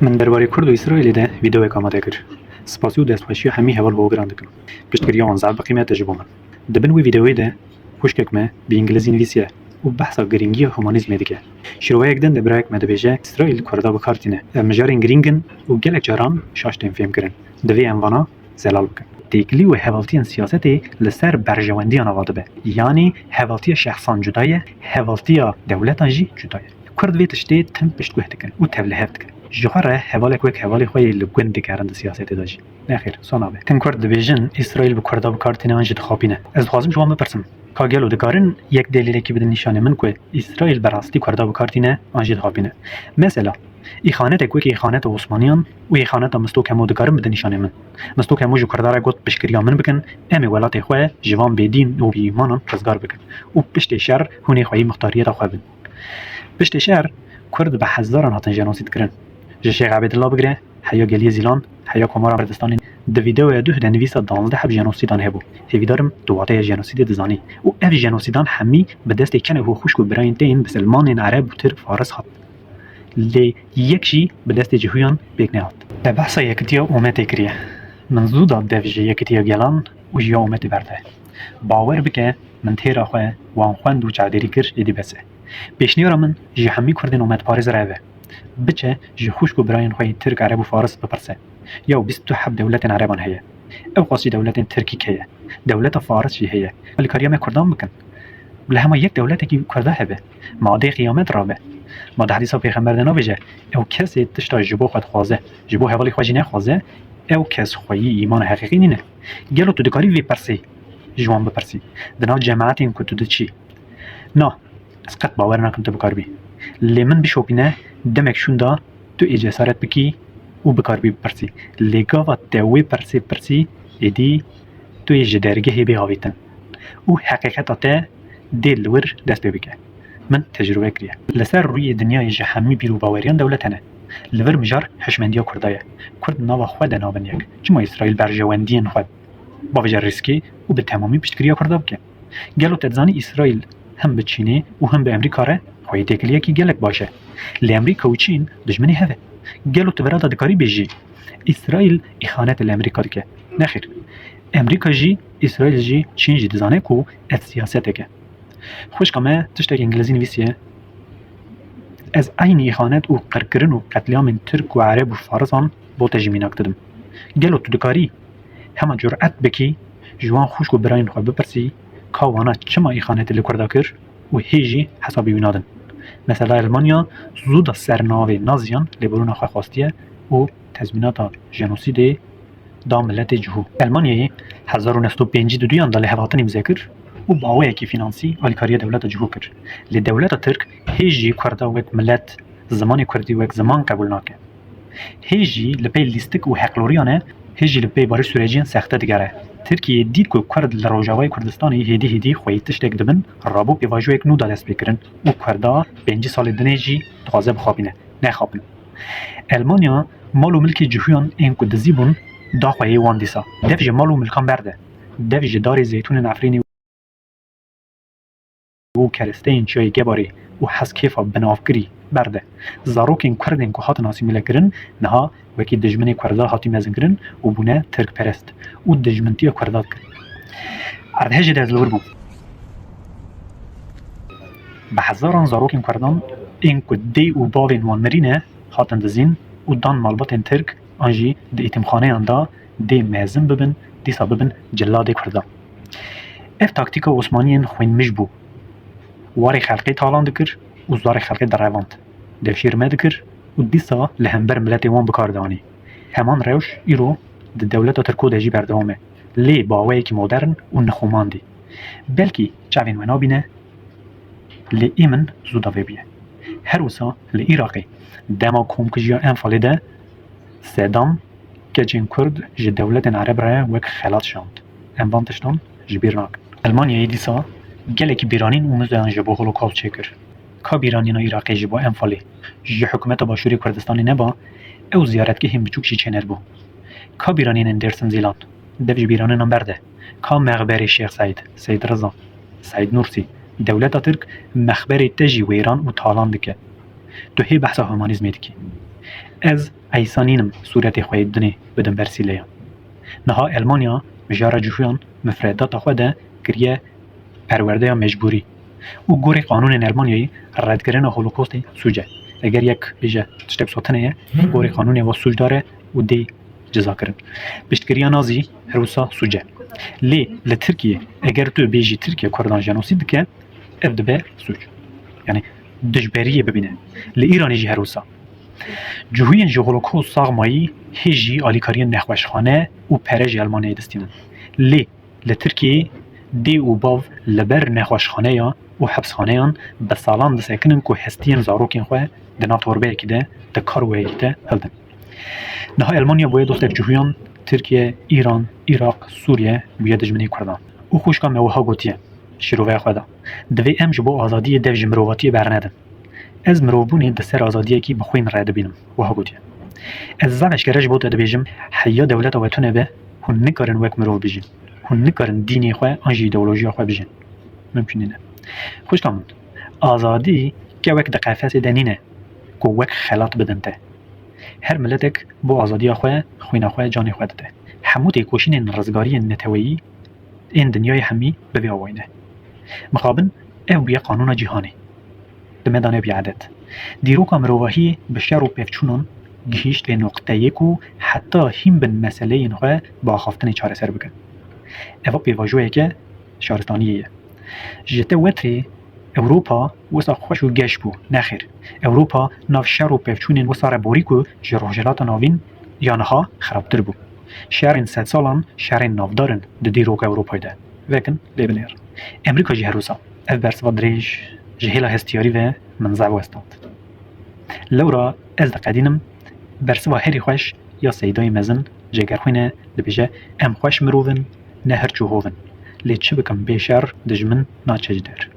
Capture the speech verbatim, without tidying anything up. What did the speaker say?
Min derbarê Kurd û Îsraîlê de vîdeoyek amade kir. Spasî û destxweşiya hemî heval hogiran dikim. Piştgiriya wan zaf bi qîmet e ji bo min. Di bin wê vîdeoyê de xwişkek me bi îngilîzî nivîsiye û behsa girîngiya humanîzmê dike. Şîroveyek din de birayek me dibêje, Îsraîl Kurda bi kar tîne. Ev mijarên girîng in û gelek caran şaş tên fêhmkirin. Divê em vana zelal bikin. Têkilî û hevaltiyên siyasetê li ser berjewendiyan ava dibe. Yanî hevaltiya şexsan cuda ye, hevaltiya dewletan jî cuda ye. Kurd vê tiştê tim piştguh dikin û tevlihev dikin. Ji xwe re hevalek wek hevalê xwe yê li gund dikarin di siyasetê de jî. Nexêr, wisa nabe. Tim Kurd dibêjin, Îsraîl bi Kurda bi kar tîne an jî dixapîne. Ez dixwazim ji wan bipirsim, ka gelo dikarin yek delîlekî bidin nîşanê min ku Îsraîl bi rastî Kurda bi kar tîne an jî dixapîne? Mesela, îxanetek wekî îxaneta Osmaniyan û îxaneta Misto Kemo dikarin bidin nîşanê min? Misto Kemo ji Kurda re got, piştgiriya min bikin, em ê welatê xwe ji van bêdîn û bêîmanan rizgar bikin û piştê şer hûn ê xweyî muxtariyeta xwe bin. Piştê şer, Kurd bi hezaran hatin jenosîd kirin. Ji Şêx Ebêdillah bigire heya Geliyê Zîlan, heya Komara Kurdistanê. Di vîdeoya duh de nivîsa duwazdeh heb jenosîdan hebû. Hêvîdar im tu wateya jenosîdê dizanî. Û ev jenosîdan hemî bi destê kenê û xwişk û birayên te yên bisilmanên ereb û tirk faris hat. Lê yek jî bi destê cihûyan pêk nehat. Te behsa yekitiya ometê kiriye. Min zû da dev ji yekitiya gelan û ji ya ometê berde. Bawer bike, min têra xwe wan xwend û çavdêrî kir, êdî bes e. Pêşniyara min ji hemî Kurdên ometparêz re ev e. Biçe ji xwişk û birayên xwe yên Tirk, Ereb û Faris bipirse. Ya bîst û heft dewletên Ereban heye. Ew qas jî dewletên Tirkîk heye. Dewleta Faris jî heye. Alîkariya me Kurdan bikin. Li hema yek dewletekî Kurda hebe. Ma dê qiyamet rabe. Ma di hedîsa Pêxember de nabêje, ew kesê tişta ji bo xwe dixwaze, ji bo hevalê xwe jî nexwaze, ew kes xweyî îmana heqîqî nîne. Gelo tu dikarî vê pirsê ji wan bipirsî? Di nav cemaetên ku tu diçî, Na, ez qet bawer nakim tu bikaribî. Lê min bişopîne, demek şûnda tu ê cesaret bikî û bikaribî bipirsî. Lê gava te wê pirsê pirsî, êdî tu yê ji dergehê bê avêtin. Û heqîqeta te dê li wir dest pê bike. Min tecrûbe kiriye. Li ser rûyê dinyayê ji hemî bîr û baweriyan dewlet hene. Li vir mijar hişmendiya Kurda ye. Kurd nava xwe de nabin yek. Çima Îsraîl berjewendiyên xwe bavêje rîskê û bi temamî piştgiriya Kurda bike? Gelo te dizanî Îsraîl hem bi Çînê û hem bi Emerîka re xweyî têkiliyekî gelek baş e. Lê Emerîka û Çîn dijminê hev e. Gelo tu vira de dikarî bêjî, Îsraîl îxanet li Emerîka dike? Nexêr. Emerîka jî, Îsraîl jî, Çîn jî dizane ku ev siyasetek e. Xwişka me tiştek îngilîzî nivîsiye, Ez eynî îxanet û qirkirin û qetlîamên Tirk û Ereb û Farisan bo te jî mînak didim. Gelo tu dikarî hema curet bikî, ji wan xwişk û birayên xwe bipirsî, ka wana çima îxanetê li Kurda kir û hê jî hesabê wî nadin? Mesela Elmanya zû da ser navê Naziyan lêborûna xwe xwestiye û tezmînata jenosîdê da miletê cihû. Elmanyayê hezar û neh sed û pêncî û duyan da lihevhatinê imze kir û bi awayekî fînansî alîkariya dewleta cihû kir. Lê dewleta Tirk hê jî Kurda wek milet, zimanê Kurdî wek ziman qebûl nake. Hê jî li pey lîstik û heqloriyan e, hê jî li pey barîş sûreciyên sexte digere. Tirkiyê dît ku Kurd li Rojavayê Kurdistanê hêdî hêdî xweyî tiştek dibin, rabû pêvajoyek nû da destpêkirin û Kurda pêncî salê dinê jî dixwaze bixapîne. Nexapin. Elmanya mal û milkê cihûyan ên ku dizî bûn, da xweyê wan dîsa. Dev ji mal û milkan berde. Dev ji darê zeytûnên Efrînê û keresteyên Çiyayê Gebarê û Heskêfa binavkirî berde. Zarokên Kurdên ku hatin asîmîlekirin, niha wekî dijminê Kurda hatî mezinkirin û bûne Tirkperest û dijmintiya Kurda dikin. Erdhejê de ez li wir bûm. Bi hezaran zarokên Kurdan ên ku dê û bavên wan mirîne hatin dizîn û dan malbatên Tirk an jî di îtîmxaneyan de dê mezin bibin, dîsa bibin ciladê Kurdan. Ev taktîka Osmaniyên xwînmij bû. Warê xelkê talan dikir û zarê xelkê direvand. Devşîrme dikir û dîsa li hember miletê wan bi kar dianî. Heman rewş îro di dewleta Tirko de jî berdewam e. Lê bi awayekî modern û nexwimandî. Belkî çavên we nabîne, lê ê min zû da vê bûye. Her wisa li Iraqê dema komkujiya Enfalê de Sedam keçên Kurd ji dewletên Ereb re wek xelat şand. Em van tiştan ji bîr nakin. Elmanyayê dîsa gelekî bîranîn û muzeyan ji bo Holocaust çêkir. Ka bîranîna Iraqê ji bo Enfalê ji hikûmeta Başûrê Kurdistanê neba, ew ziyaretgehên biçûk jî çênedibû. Ka bîranînên Dêrsim Zîlan, dev ji bîranînan berde. Ka mexberê Şêx Seîd, Seîd Riza, Seîd Nûrsî, dewleta Tirk mexberê te jî wêran û talan dike. Tu hê behsa humanîzmê dikî. Ez eysa nînim sûretê xwe yê dinê bidim ber sîleyan. Niha Elmanya mijara cihûyan mifredata xwe de kiriye perwerdeya mecbûrî û gorî qanûnên Elmanyayê redkirina Holokostê sûc e. Eger yek bêje tiştek sotinê ye, gorî qanûnê wa sûcdar e û dê ceza kirin. Piştgiriya Nazî her wisa sûc e. Lê li Tirkiyê eger tu bêjî Tirkiye Kurdan jenosîd dike, ev dibe sûc. Yani dijberiyê bibîne. Li Îranê jî her wisa. Cihûyên ji Holokost sax mayî hê jî alîkariyên nexweşxane û pere ji Elmanyayê distînin. Lê li Tirkiyeyê dê û bav li ber nexweşxaneya û hepsxaneyan bi salan disekinin ku hestiyên zarokên xwe di nav torbeyekî de, di karweyekî de hildin. Niha Elmanya bûye dostek cihûyan, Tirkiye, Îran, Iraq, Sûriye bûye dijminê Kurdan. Û xwişka me wiha gotiye, şîroveya xwe de, divê em ji bo azadiyê dev ji mirovatiyê bernedin. Ez mirovbûnê di ser azadiyekî bi xwîn re dibînim, wiha gotiye. Ez zaf eşkere ji bo te dibêjim, heya dewleta we tune be, hûn nikarin wek mirov bijîn. Hûn nikarin dînê xwe an jî îdeolojiya xwe bijîn. Mimkun nîne. Xwişka min, azadî kewek di qefesê de nîne ku wek xelat bidin te. Her miletek bo azadiya xwe, xwîna xwe, canê xwe dide. Hemû têkoşînên rizgariyên neteweyî ên dinyayê hemî bi vê awayî ne. Mixabin ev bûye qanûna cîhanê. Di me de nebûye edet. Dîroka mirovahiyê bi şer û pevçûnan gihîşt vê noqteyê ku heta hîn bin meseleyên xwe bi axaftinê çareser bikin. Eva pêvajoyeke şaristaniyê ye. Ji te wetirê Ewropa wisa xweş û geş bû. Nexêr. Ewropa nav şer û pevçûnên wisa re borî ku ji Rojhilata Navîn ya niha xirabtir bû. Şerên sedsalan şerên navdar in di dîroka Ewropayê de. Vekin lê binêr. Amerîka jî her wisa. Ev bersiva dirêj ji hêla hestiyarî ve min zehf westand. Lewra ez diqedînim, bersiva herî xweş ya Seydayê Mezin Cegerxwîn e, dibêje, em xweş mirov in, ne hirç û hov in. Lê çi bikim bê şer dijmin naçe ji der.